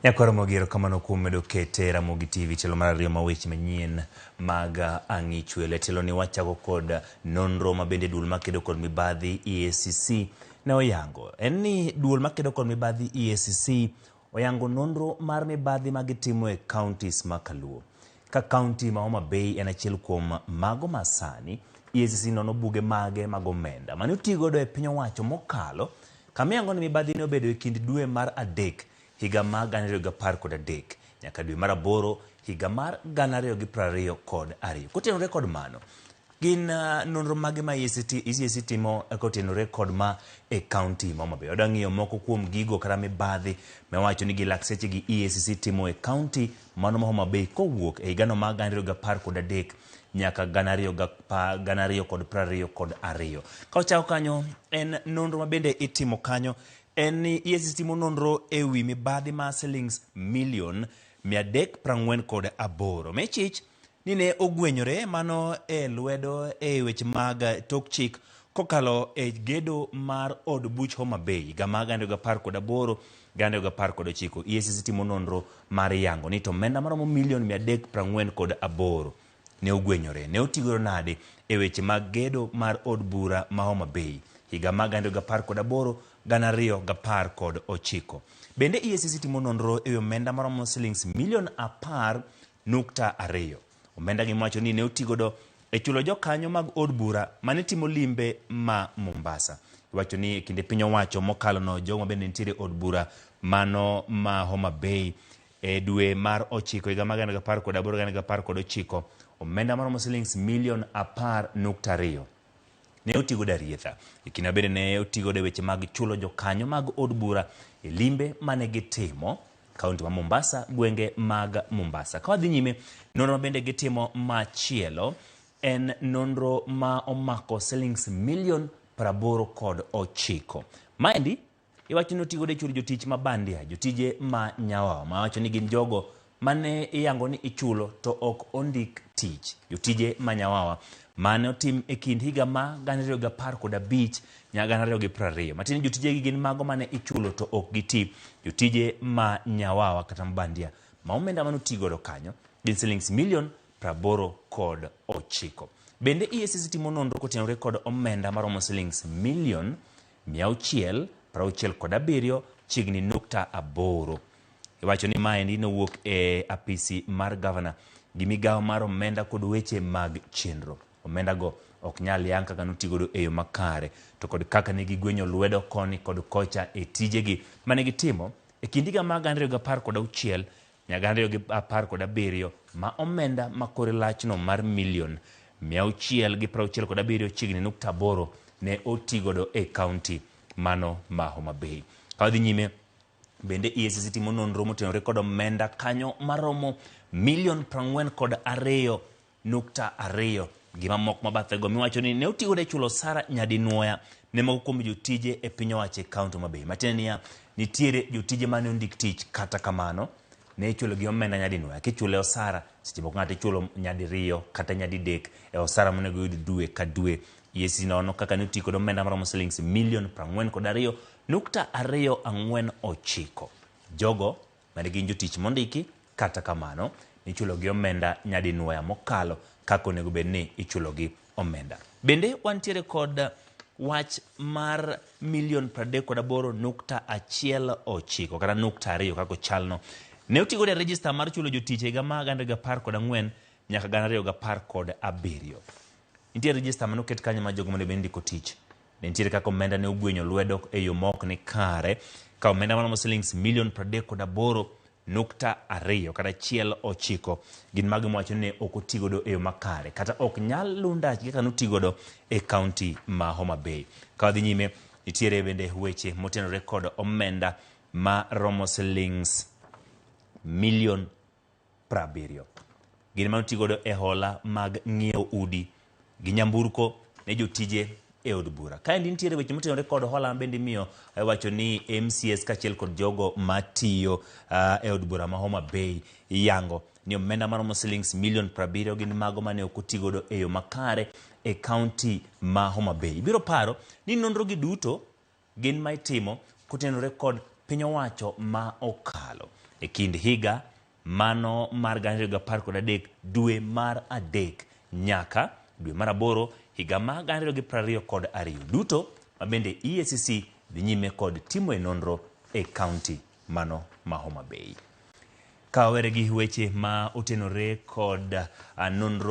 Nyakwar Ramogi, erokamano kuom medo kete Ramogi TV tielo mar ariyo ma weche manyien mag ang'ichwele. Tielo ni wachako kod nonro ma bende duol makedo kod mibadhi EACC ne oyango. En ni duol makedo kod mibadhi EACC oyango nonro mar mibadhi ma gitimo e counties ma Kaluo. Ka county ma Homa Bay en achiel kuom mago ma sani, EACC nono buge mage mag omenda mane otigodo e piny owacho mokalo kama iyango ni mibadhi ne obedo e kind dwe mar adek higa mar 2013 nyaka dwe mar aboro higa mar 2022. Kotenore kod mano, gin nonro mage ma EACC timo kotenore kod ma e kaunti ma Homa Bay? Wadwa ng'iyo moko kuom gigo kata mibadhi miwacho ni gi lakseche gi EACC timo e kaunti mano ma Homa Bay kowuok e higano mar 2013 nyaka 2022. Ka wachako kanyo, en nonro ma bende itimo kanyo en ni EACC timo nonro e wi mibadhi mar silings milion 348. Mechich ni ne ogwenyore mano e lwedo e weche mag tok chik kokalo e gedo mar od buch Homa Bay higa mar 2018 2019. EACC timo nonro mar yango ni to omenda maromo milion 348 ne ogwenyore. Ne otigodo nade e weche mag gedo mar od bura ma Homa Bay higa mar 2018 2019. Bende EACC timo nonro e wi omenda maromo silings milion 10.2. Omenda gi miwacho ni ne otigodo e chulo jokanyo mag od bura mane timo limbe ma Mombasa. Iwacho ni e kinde piny owacho mokalo no jogo mabende nitiere od bura mano ma Homa Bay e dwe mar ochiko higa mar 2018 2019 omenda maromo silings milion 10.2 ne otigodo arietha. E kinde bende ne otigodo e weche mag chulo jokanyo mag od bura e limbe mane gitimo kaunti ma Mombasa, gwenge mag Mombasa. Ka wadhi nyime, nonro bende gitimo machielo en nonro ma omako silings milion 89. Maendi iwacho ni otigodo e chulo jotich ma bandia, jotije ma nyawawa, ma wacho ni gin jogo mane iyango ni ichulo to ok ondik tich. Jotije ma nyawawa mane otim e kind higa ma 2015 nyaka 2020. Matiende ni jotijegi gin mago mane ichulo to ok giti. Jotije ma nyawawa kata mabandia ma omenda mane otigodo kanyo gin silings milion 89. Bende EACC timo nonro kotenore kod omenda maromo silings milion 667 chiegni nukta aboro. Iwacho ni maendi nowuok e apisi mar gavana gi migawo mar omenda kod weche mag chenro. Omenda go ok nyal yang kaka notigodo e yo makare to kod kaka ne gigwenyo lwedo koni kod kocha e tijegi mane gitimo e kind higa mar 2016 nyaka 2017 ma omenda ma kore lachno mar milion 667 chiegni nukta aboro ne otigodo e kaunti mano ma Homa Bay. Ka wadhi nyime, bende EACC timo nonro motenore kod omenda kanyo maromo milion 42.2 gi mamoko mabathego miwacho ni ne otigodo e chulo osara nyadinwoya ne moko kuom jotije e piny owacho e kaunti Homa Bay. Matiende niya, nitiere jotije mane ondik tich, kata kamano ne ichulo gi omenda nyadinwoya. Kichule osara, seche moko ng'ato ichulo nyadiriyo kata nyadidek e osara monego oyud dwe ka dwe. EACC nono kaka ne oti kod omenda maromo silings milion 42.249. Jogo mane gin jotich mondiki, kata kamano, nichulo gi omenda nyadinwoya mokalo kaka onego bed ni ichulo gi omenda. Bende wantiere kod wach mar milion 38.19 kata nukta ariyo kaka ochalno. Ne otigodo e rejista mar chulo jotich e higa mar 2014 nyaka 2017. Nitie rejista mane oket kanyo mar jogo monego bed ni ndiko tich. Ne nitiere kaka omenda ne ogwenyo lwedo e yo ma ok ni kare, ka omenda maromo silings milion 38.2 kata achiel ochiko gin mago miwacho ni ne ok otigodo e yo makare kata ok nyal luw ndachgi kaka notigodo e kaunti ma Homa Bay. Ka wadhi nyime, nitiere bende weche motenore kod omenda maromo silings milion 70. Gin mane otigodo e hola mag ng'iewo udi gi nyamburko ne jotije e od bura. Kaendi nitiere weche motenore kod hola ma bende imiyo iwacho ni MCS kaachiel kod jogo matiyo e od bura ma Homa Bay iyango ni omenda maromo silings milion 70 gin mago mane ok otigodo e yo makare e kaunti ma Homa Bay. Ibiro paro ni nonro gi duto gin ma itimo kotenore kod piny owacho ma okalo e kind higa mano mar 2013 dwe mar adek nyaka dwe mar aboro higa ma 2022 duto ma bende EACC dhi nyime kod timoe nonro e kaunti mano ma Homa Bay. Ka wawere gi weche ma otenore kod nonro.